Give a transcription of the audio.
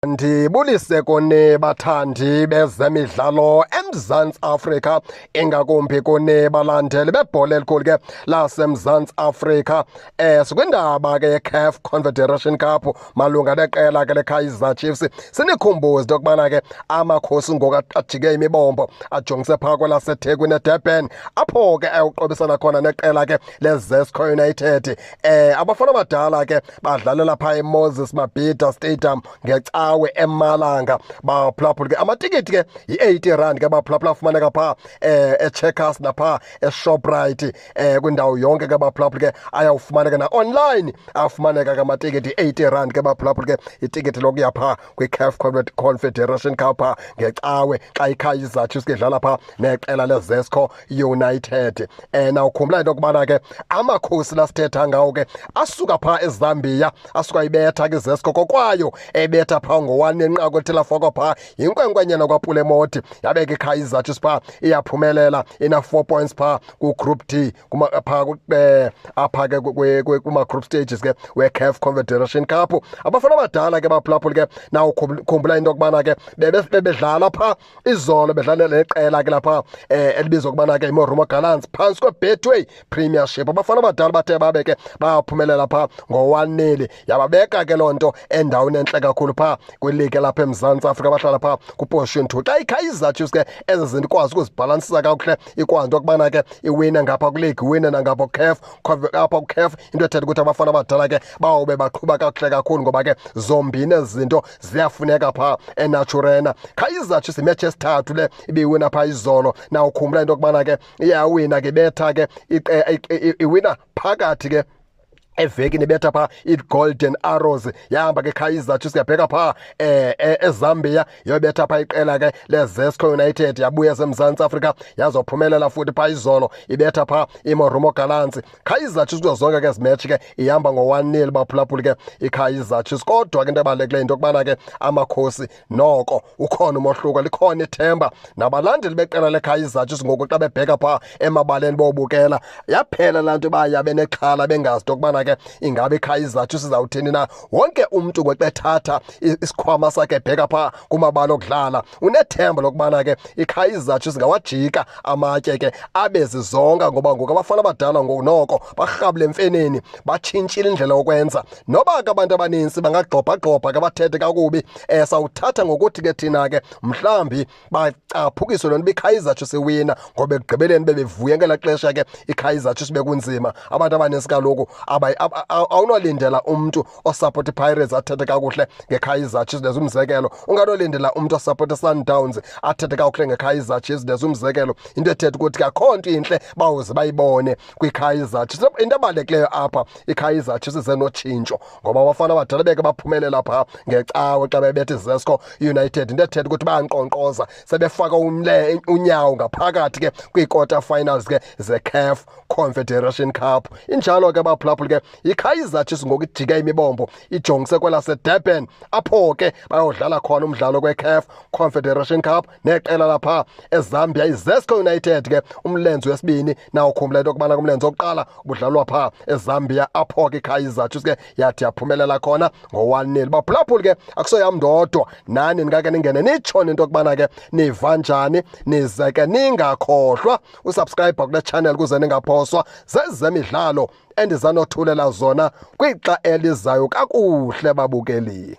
Ndibulise kuni bathandi bezemidlalo eMzantsi Afrika, ingakumbi kuni balandeli bebhola elikhulu ke laseMzantsi Afrika. Sikwindaba ke yeCAF Confederation Cup malunga neqela ke leKaizer Chiefs. Sinikhumbuze into yokubana ke amakhosi ngoku ajike imibombo ajongise phaa kwelaseThekwini eDurban, apho ke ayawuqobisana khona neqela ke leZesco United. Abafana abadala ke badlalela phaa eMoses Mabhida Stadium ngecawe emalanga. Baphulaphula ke amatikiti ke yi-80 rand ke baphulaphula, afumaneka phaa eCheckers naphaa eShoprite, kwindawo yonke ke baphulaphula ke ayawufumaneka, na-online afumaneka ke amatikiti, 80 rand ke baphulaphula ke itikiti lokuya phaa kwi-CAF Confederation Cup phaa ngecawe xa iKaizer Chiefs ke idlala phaa neqela leZesco United. Nawukhumbula into yokubana ke amakhosi lasithetha ngawo ke asuka phaa eZambia, asuka ibetha ke iZesco kokwayo, ebetha phaa ngo-1 nenqaku elithe lafakwa phaa yinkwenkwenyana kwaPule Mmodi. Yabe ke iKaizer Chiefs phaa iyaphumelela, ina-4 points phaa ku-Group D, phaa apha ke kuma-group stages ke we-CAF Confederation Cup. Abafana abadala ke baphulaphula ke nawukhumbula into yokubana ke bebedlala phaa izolo, bedlala neqela ke lapha elibizwa ukubana ke iMarumo Gallants phantsi kweBetway Premiership. Abafana abadala bathe babe ke bayaphumelela phaa ngo-1-0, yababeka ke loo nto endaweni entle kakhulu phaa kwiligi lapha eMzantsi Afrika, bahlala phaa kuposition 2. Xa iKaizer Chiefs ke ezi zinto ikwazi ukuzibhalansisa kakuhle, ikwazi into yokubana ke iwine ngapha kwiligi, iwine nangapha kuCAF, apha kuCAF, into ethetha ukuthi abafana abadala ke bawube baqhuba kakuhle kakhulu, ngoba ke zombini ezi zinto ziyafuneka phaa eNaturena. Kaizer Chiefs imetshi yesithathu le ibiwina phaa izolo. Nawukhumbula into yokubana ke iyawina ke, ibetha ke iwina phakathi ke evekini, ibetha phaa i-Golden Arrows. Yahamba ke Kaizer Chiefs yabheka phaa eZambia, yobetha phaa iqela ke leZesco United, yabuya eMzantsi Afrika yazophumelela futhi phaa izolo, ibetha phaa iMarumo Gallants. Kaizer Chiefs kuzo zonke ke ezi match ke ihamba ngo-1-0 baphulaphuli ke iKaizer Chiefs. Kodwa ke into ebalulekileyo into yokubana ke amakhosi noko ukhona umohluko, likhona ithemba nabalandeli beqela leKaizer Chiefs ngoku xa bebheka phaa emabaleni bobukela, yaphela laa nto baya benexhala bengazi into yokubana ke ingabe iKaizer Chiefs izawuthini na. Wonke umntu ngoku ethatha isikhwama sakhe ebheka phaa kumabala okudlala unethemba lokubana ke iKaizer Chiefs ingawajika amatye ke abe zizonka, ngoba ngoku abafana abadala ngoku noko barhabule emfeneni, batshintshile indlela yokwenza. Noba ke abantu abanintsi bangagxobhagxobha ke bathethe kakubi, sawuthatha ngokuthi ke thina ke mhlawumbi bacaphukiswe loo nto iKaizer Chiefs iwina, ngoba ekugqibeleni bebevuya ngelaa xesha ke iKaizer Chiefs bekunzima. Abantu abanintsi kaloku awunolindela umntu osapota iPirates athethe kakuhle ngeKaizer Chiefs, ndenza umzekelo. Unganolindela umntu osapota iSundowns athethe kakuhle ngeKaizer Chiefs, ndenza umzekelo. Into ethetha ukuthi akho nto intle bawuze bayibone kwiKaizer Chiefs. Into ebalulekileyo apha, iKaizer Chiefs ize notshintsho, ngoba abafana abadala beke baphumelela phaa ngecawe xa bebetha iZesco United, into ethetha ukuthi bayankqonkqoza, sebefaka unyawo ngaphakathi ke kwii-quarter finals ke ze-CAF Confederation Cup. Injalo ke baphulaphuli ke iKaizer Chiefs ngoku ijike imibombo ijongise kwelaseDurban, apho ke bayodlala khona umdlalo kwe-CAF Confederation Cup neqela lapha eZambia iZesco United ke, umlenze wesibini. Nawukhumbula into yokubana kumlenze wokuqala ubudlalwa phaa eZambia, apho ke iKaizer Chiefs ke yathi yaphumelela khona ngo-1-0. Baphulaphuli ke akusoyam ndodwa, nani ningake ningene nitsho into yokubana ke niva njani, nize ke ningakhohlwa usubscribe kule channel ukuze ningaphoswa zezemidlalo endizanothulela zona kwixa elizayo. Kakuhle babukeli.